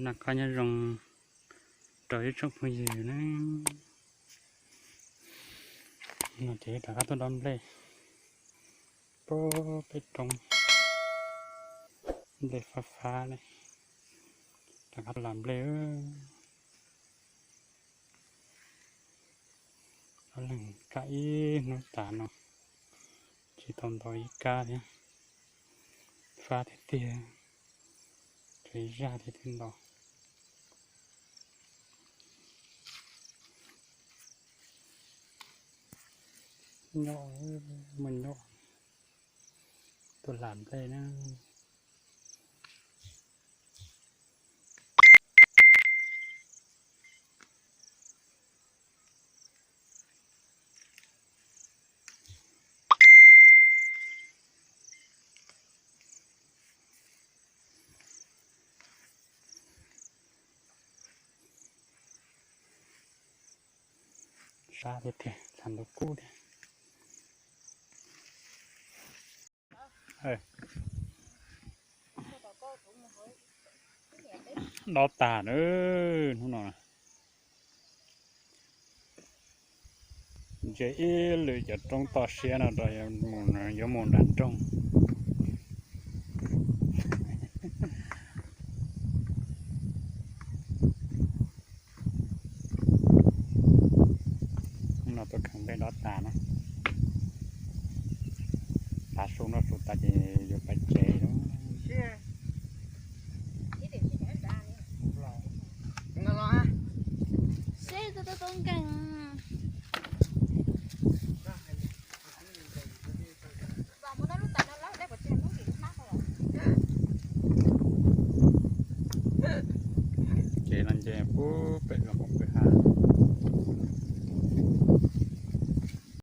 Noj qab nyob zoo rau ib tsoom phooj ywg na. No ces rov qab tuaj dob nplej pem roob, nplej fab fab ne, rov qab lam nplej. Ob leeg kaj ib hnub tas no tsis tau ntau ib kab thiab, fab tiag tiag, tsuas ib zaj thiab thiaj ntau. Nyob, muaj nyob, tuaj lam nplej na. Sab tiag tiag, txha ntuj kub thiab. Dob tag na, hnub no ntsia ib lwm cov roob toj siab no rau yuav mus nram nroog. Hnub no tuaj kheev nplej dob tas na, tav su noj su tas ces yuav pais tsev lawm. Seb, tus tub tub nkeeg. Ces no nce puag pem los mus kwj ha.